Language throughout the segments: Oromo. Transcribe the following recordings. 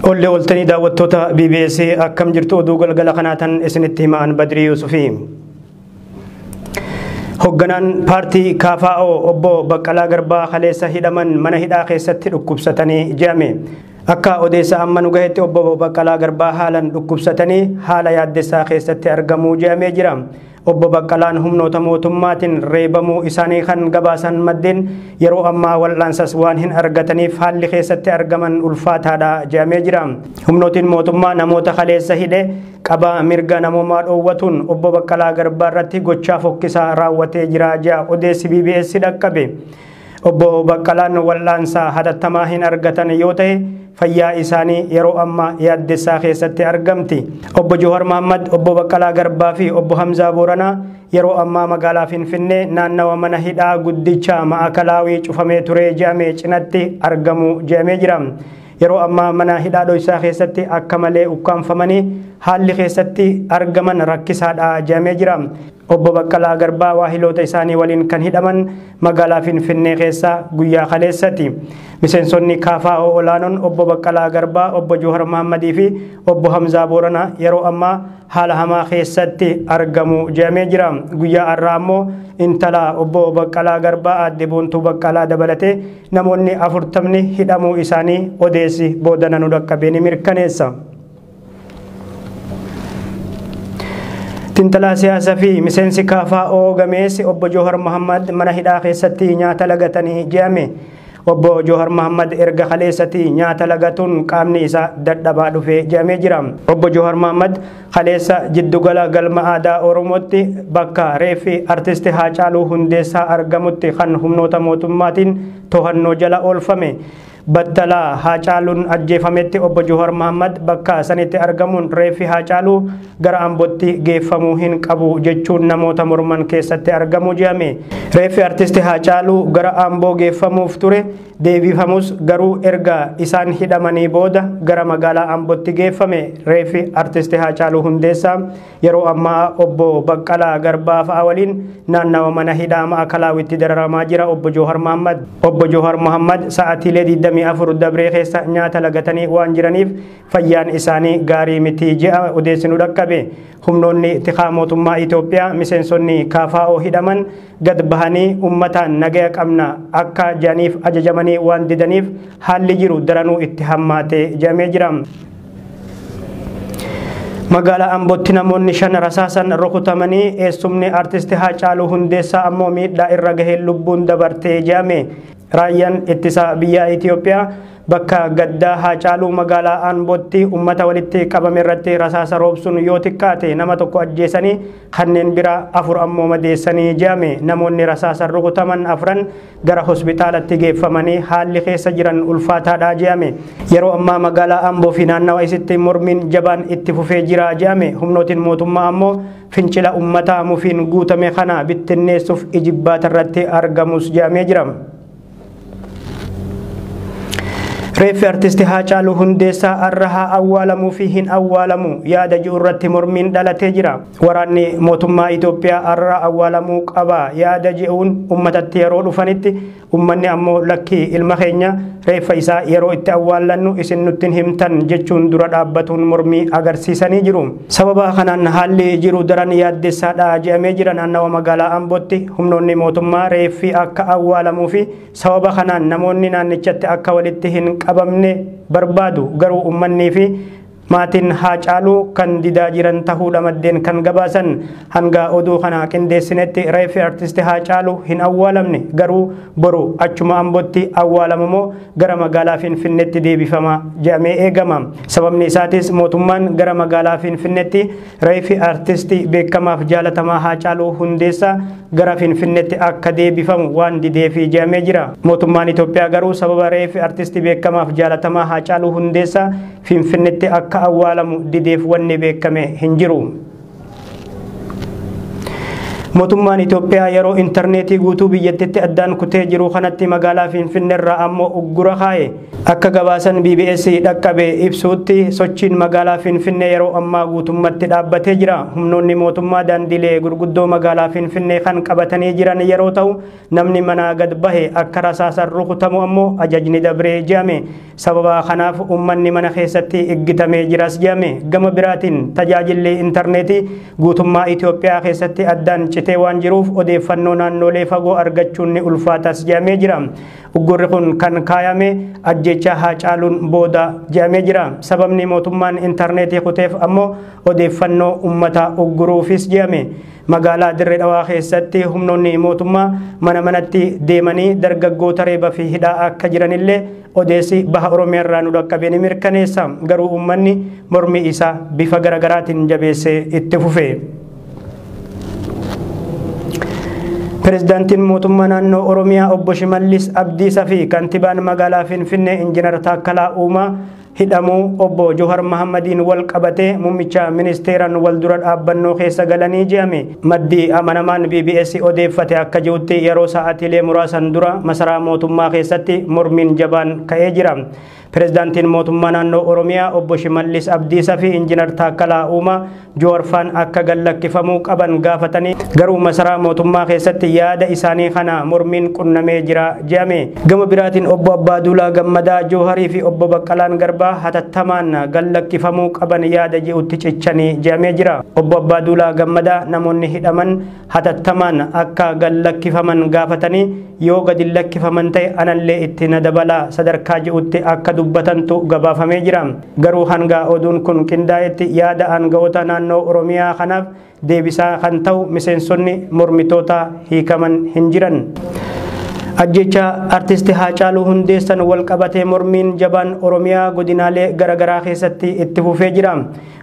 Olle oltanii daawwattoota BBS akkam jirtu oduu galgala kanaatan isinitti himaan Badrii Yuusufii. Hogganaan paartii KFO obbo Baqqalaa Garbaa kaleessa hidhaman mana hidhaa keessatti dhukkubsatanii je'ame. Akka odeessa amma nu gahetti obbo Baqqalaa Garbaa haalan dhukkubsatanii haala yaaddessaa keessatti argamuu je'amee jira. Obbo Baqqalaan humnoota mootummaatiin reebamuu isaanii kan gabaasan maddeen yeroo ammaa wal'aansas waan hin argataniif haalli keessatti argaman ulfaataadha je'amee jira. Humnootiin mootummaa namoota kaleessa hidhe qabaa mirga namoomaa dhoowwatuun obbo Baqqalaa Garbaa irratti gochaa fokkisaa raawwatee jira je'a odeessi BBS dhaqqabe. Obbo Baqqalaan wal'aansa hatattamaa hin argatan yoo ta'e fayyaa isaanii yeroo ammaa yaaddessaa keessatti argamti. Obbo Johaar Mahammad, obbo Baqqalaa Garbaa fi obbo Hamzaa Booranaa yeroo ammaa magaalaa Finfinnee naannawa mana hidhaa guddicha Ma'akalaawii cufamee ture je'ame cinatti argamu je'amee jira. Yeroo ammaa mana hidhaa dhoysaa keessatti akka malee ukkaanfamanii haalli keessatti argaman rakkisaadha je'amee jira. Obbo Baqqalaa Garbaa waahiloota isaanii waliin kan hidhaman magaalaa Finfinnee keessa guyyaa kaleessati. Miseensonni KFO olaanoon obbo Baqqalaa Garbaa, obbo Johaar Mahammadii fi obbo Hamzaa Booranaa yeroo ammaa haala hamaa keessatti argamu je'amee jira. Guyyaa har'aa ammoo intala obbo Baqqalaa Garbaa aadde Boontuu Baqqalaa dabalatee namoonni 40 hidhamuu isaanii odeessi boodana nu dhaqqabee ni mirkaneessa. Tintalaa siyaasaa fi miseensi KFO gameessi obbo Johaar Mahammad mana hidhaa keessatti nyaata lagatanii je'ame. Obbo Johaar Mahammad erga kaleessatti nyaata lagatuun qaamni isaa dadhabaa dhufe je'amee jira. Obbo Johaar Mahammad kaleessa jiddugala galma aadaa Oromootti bakka reeffi artisti Haacaaluu Hundeessaa argamutti kan humnoota mootummaatiin to'annoo jala oolfame. Battalaa Haacaaluun ajjeefametti obbo Johaar Mahammad bakka sanitti argamuun reeffi Haacaaluu gara Ambootti geeffamuu hin qabu jechuun namoota morman keessatti argamu je'ame. Reeffi artisti Haacaaluu gara Amboo geeffamuuf ture deebifamus garuu erga isaan hidhamanii booda gara magaalaa Ambootti geeffame. Reeffi artisti Haacaaluu Hundeessaa yeroo ammaa obbo Baqqalaa Garbaa fa'a waliin naannawa mana hidhaa Ma'akalaawitti dararamaa jira obbo Johaar Mahammad. Obbo Johaar Mahammad sa'aatiilee 24 dabree keessa nyaata lagatanii waan jiraniif fayyaan isaanii gaarii miti je'a odeessi nu dhaqqabe. Humnoonni tikaa mootummaa Itoophiyaa miseensonni KFO hidhaman gad bahanii uummataan nagaya qabna akka jedhaniif ajajamanii waan didaniif haalli jiru daranuu itti hammaatee je'amee jira. Magaalaa Ambootti namoonni 5 rasaasan rukutamanii eessumni artisti Haacaaluu Hundeessaa ammoo miidhaa irra gahee lubbuun dabartee je'ame. Raayyaan ittisa biyya Itoophiyaa bakka gaddaa Haacaaluu magaalaa Ambootti uummata walitti qabame irratti rasaasa roobsuun yoo xiqqaate nama tokko ajjeesanii kanneen biraa 4 ammoo madeessanii je'ame. Namoonni rasaasa rukutaman 4 gara hospitaalatti geeffamanii haalli keessa jiran ulfaataadha je'ame. Yeroo ammaa magaalaa Amboo fi naannawa isitti mormiin jabaan itti fufee jira je'ame. Humnootiin mootummaa ammoo fincila uummataa mufiin guutame kana bittinneessuuf ijibbaata irratti argamus je'amee jira. Reeffi artisti Haacaaluu Hundeessaa har'a haa awwaalamuu fi hin awwaalamu yaada jiru irratti mormiin dhalatee jira. Waraanni mootummaa Itoophiyaa har'a awwaalamuu qaba yaada jiruun uummatatti yeroo dhufanitti uummanni ammoo lakkii ilma keenya reeffa isaa yeroo itti awwaallannu isin nutti himtan jechuun dura dhaabbatuun mormii agarsiisanii jiru. Sababa kanaan haalli jiru daran yaaddessaadha je'amee jira. Naannawa magaalaa Ambootti humnoonni mootummaa reeffi akka awwaalamuu fi sababa kanaan namoonni naannichatti akka walitti hin qabamne barbaadu. Garuu uummanni fi maatiin Haacaaluu kan didaa jiran ta'uudha maddeen kan gabaasan. Hanga oduu kana qindeessinetti reeffi artisti Haacaaluu hin awwaalamne, garuu boru achuma Ambootti awwaalamamoo gara magaalaa Finfinneetti deebifama jedhamee eegama. Sababni isaatis mootummaan gara magaalaa Finfinneetti reeffi artisti beekamaaf jaalatamaa Haacaaluu Hundeessaa gara Finfinneetti akka deebifamu waan dideefi jedhamee jira. Mootummaan Itoophiyaa garuu sababa reeffi artisti beekamaaf jaalatamaa Haacaaluu Hundeessaa Finfinneetti akka awwaalamu dideef wanni beekame hin jiru. Mootummaan Itoophiyaa yeroo intarneetii guutuu biyyattitti addaan kutee jiru kanatti magaalaa Finfinneerraa ammoo uggura kaa'e. Akka gabaasan BBS dhaqqabe ibsuutti sochiin magaalaa Finfinnee yeroo ammaa guutummatti dhaabbatee jira. Humnoonni mootummaa daandilee gurguddoo magaalaa Finfinnee kan qabatanii jiran yeroo ta'u, namni manaa gad bahe akka rasaasaan rukutamu ammoo ajajni dabree jedhame. Sababa kanaaf uummanni mana keessatti iggitamee jiras jedhame. Gama biraatiin tajaajilli intarneetii guutummaa Itoophiyaa keessatti addaan citee waan jiruuf odeeffannoo naannolee fagoo argachuun ni ulfaatas jedhamee jira. Uggurri kun kan kaayame ajjeechaa Haacaaluun booda jedhamee jira. Sababni mootummaan intarneetii kuteef ammoo odeeffannoo uummata ugguruufis jedhame. Magaalaa Dirree Dhawaa keessatti humnoonni mootummaa mana manatti deemanii dargaggoota reeba fi hidhaa akka jiranillee odeessi baha Oromiyaa irraa nu dhaqqabe ni mirkaneessa. Garuu uummanni mormii isaa bifa garaagaraatiin jabeessee itti fufe. Pireezidaantiin mootummaa naannoo Oromiyaa obbo Shimallis Abdiisaa fi kantiibaan magaalaa Finfinnee Injiinar Taakkalaa Uumaa hidhamuu obbo Johar Mahammadiin wal qabatee muummicha ministeeraan wal dura dhaabbannoo keessa galanii jedhame. Maddi amanamaan BBS odeeffate akka jirutti yeroo sa'aatiilee muraasan dura masaraa mootummaa keessatti mormiin jabaan ka'ee jira. Pireezidaantiin mootummaa naannoo Oromiyaa obbo Shimallis Abdiisaa fi Injiinar Taakkalaa Uumaa Johar faan akka gallakkifamuu qaban gaafatanii garuu masaraa mootummaa keessatti yaada isaanii kana mormiin qunnamee jira jedhame. Gama biraatiin obbo Abbaaduulaa Gammadaa Joharii fi obbo Baqqalaan Garbaa hatattamaan gallakkifamuu qaban yaada ji'utti cichanii jedhamee jira. Obbo Abbaaduulaa Gammadaa namoonni hidhaman hatattamaan akka gallakkifaman gaafatanii yoo gadi lakkifaman ta'e anallee itti na dabalaa sadarkaa ji'utti akka dubbatantu gabaafamee jira. Garuu hanga oduun kun qindaa'etti yaada aanga'oota naannoo Oromiyaa kanaaf deebisaa kan ta'u miseensonni mormitoota hiikaman hin jiran. Ajjecha artisti Haacaaluu Hundeessan wal qabatee mormiin jabaan Oromiyaa godinaalee garaagaraa keessatti itti fufee jira.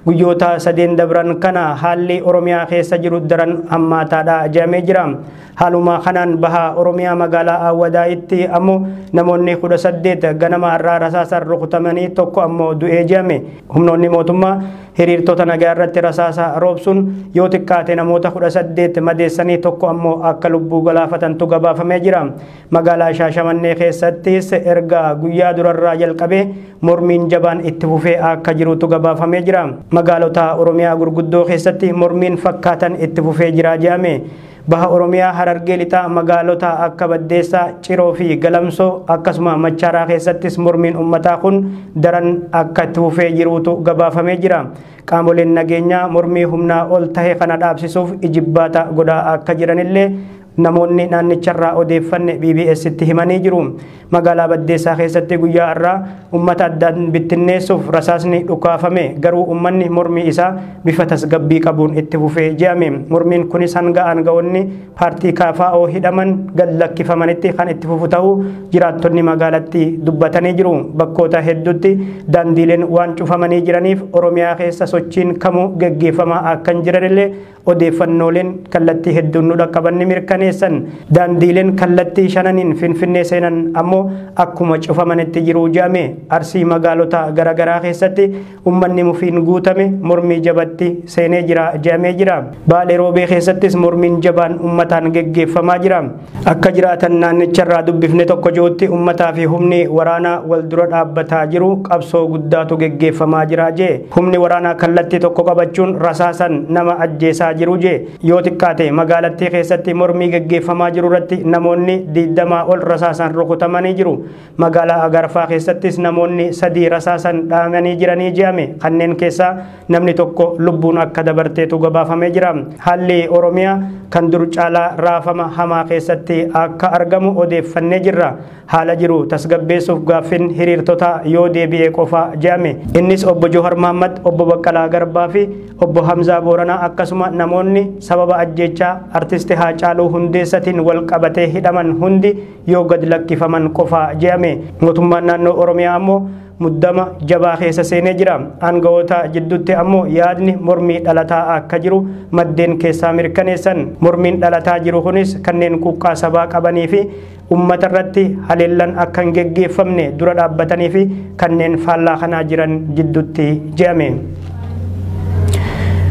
Guyyoota sadeen dabran kana haalli Oromiyaa keessa jiru daran hammaataadha jedhamee jira. Haaluma kanaan baha Oromiyaa magaalaa Awwadaayitti ammoo namoonni 18 ganama irraa rasaasaan rukutamanii tokko ammoo du'ee jedhame. Humnoonni mootummaa hiriirtota nagaa irratti rasaasa roobsuun yoo xiqqaate namoota 18 madeessanii tokko ammoo akka lubbuu galaafatantu gabaafamee jira. Magaalaa Shaashamannee keessattis erga guyyaa durarraa jalqabee mormiin jabaan itti fufee akka jirutu gabaafamee jira. Magaalota Oromiyaa gurguddoo keessatti mormiin fakkaatan itti fufee jira jedhame. Baha Oromiyaa Harargee lixaa magaalota akka Baddeessaa, Ciroo fi Galamsoo akkasuma Machaaraa keessattis mormiin uummataa kun daran akka itti fufee jirutu gabaafamee jira. Qaamoleen nageenyaa mormii humnaa ol tahe kana dhaabsisuuf ijibbaata godhaa akka jiranillee namoonni naannicharraa odeeffanne BBS'tti himanii jiru. Magaalaa Baddeessaa keessatti guyyaa har'aa uummata addaan bittinneessuuf rasaasni dhukaafame garuu uummanni mormii isaa bifa tasgabbii qabuun itti fufee jedhame. Mormiin kunis hanga aanga'oonni paartii KFO hidhaman gad lakkifamanitti kan itti fufu ta'uu jiraattonni magaalatti dubbatanii jiru. Bakkoota hedduutti daandiileen waan cufamanii jiraniif Oromiyaa keessa sochiin kamuu geggeeffamaa akka hin jiranillee odeeffannooleen kallattii hedduun nu dhaqqaban ni mirkaneessan. Daandiileen kallattii shananiin Finfinnee seenan ammoo akkuma cufamanitti jiru jedhame. Arsii magaalota garaagaraa keessatti uummanni mufiin guutame mormii jabatti seenee jira jedhamee jira. Baalee Roobee keessattis mormiin jabaan uummataan geggeeffamaa jira. Akka jiraatan naannicharraa dubbifne tokko jirutti uummataa fi humni waraanaa wal dura dhaabbataa jiru qabsoo guddaatu geggeeffamaa jira jee. Humni waraanaa kallattii tokko qabachuun rasaasan nama ajjeesaa jiru jee. Yoo xiqqaate magaalattii keessatti mormii geggeeffamaa jiru irratti namoonni 20 ol rasaasan rukutamanii jiru. Magaalaa Agarfaa keessattis namoonni 3 rasaasan dhaamanii jiranii jedhame. Kanneen keessaa namni tokko lubbuun akka dabarteetu gabaafamee jira. Haalli Oromiyaa kan dur caalaa raafama hamaa keessatti akka argamu odeeffannee jirra. Haala jiru tasgabbeessuuf gaaffin hiriirtota yoo deebi'e qofa jedhame. Innis obbo Johar Mahammad, obbo Baqqalaa Garbaa fi obbo Hamzaa Booranaa akkasuma namoonni sababa ajjeechaa artisti Haacaaluu Hundeessatiin wal qabatee hidhaman hundi yoo gad lakkifaman qofa jedhame. Mootummaan naannoo Oromiyaa ammoo muddama jabaa keessa seenee jira. Aanga'oota jidduutti ammoo yaadni mormii dhalataa akka jiru maddeen keessaa mirkaneessan. Mormiin dhalataa jiru kunis kanneen quuqqaa sabaa qabanii fi uummata irratti haleellan akka hin geggeeffamne dura dhaabbatanii fi kanneen faallaa kanaa jiran jidduutti jedhame.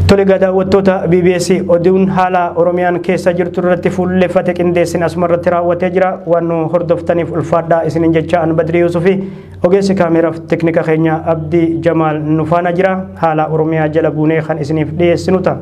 Tole egaa daawwattoota BBS, oduun haala Oromiyaan keessa jirtu irratti fuulleffate qindeessin asuma irratti raawwatee jira. Waan nu hordoftaniif ulfaadhaa isinin jecha, an Badrii Yusufi, ogeessi kaameraaf teknika keenya Abdii Jamaal nu faana jira. Haala Oromiyaa jala buunee kan isiniif dhiyeessinu ta'a.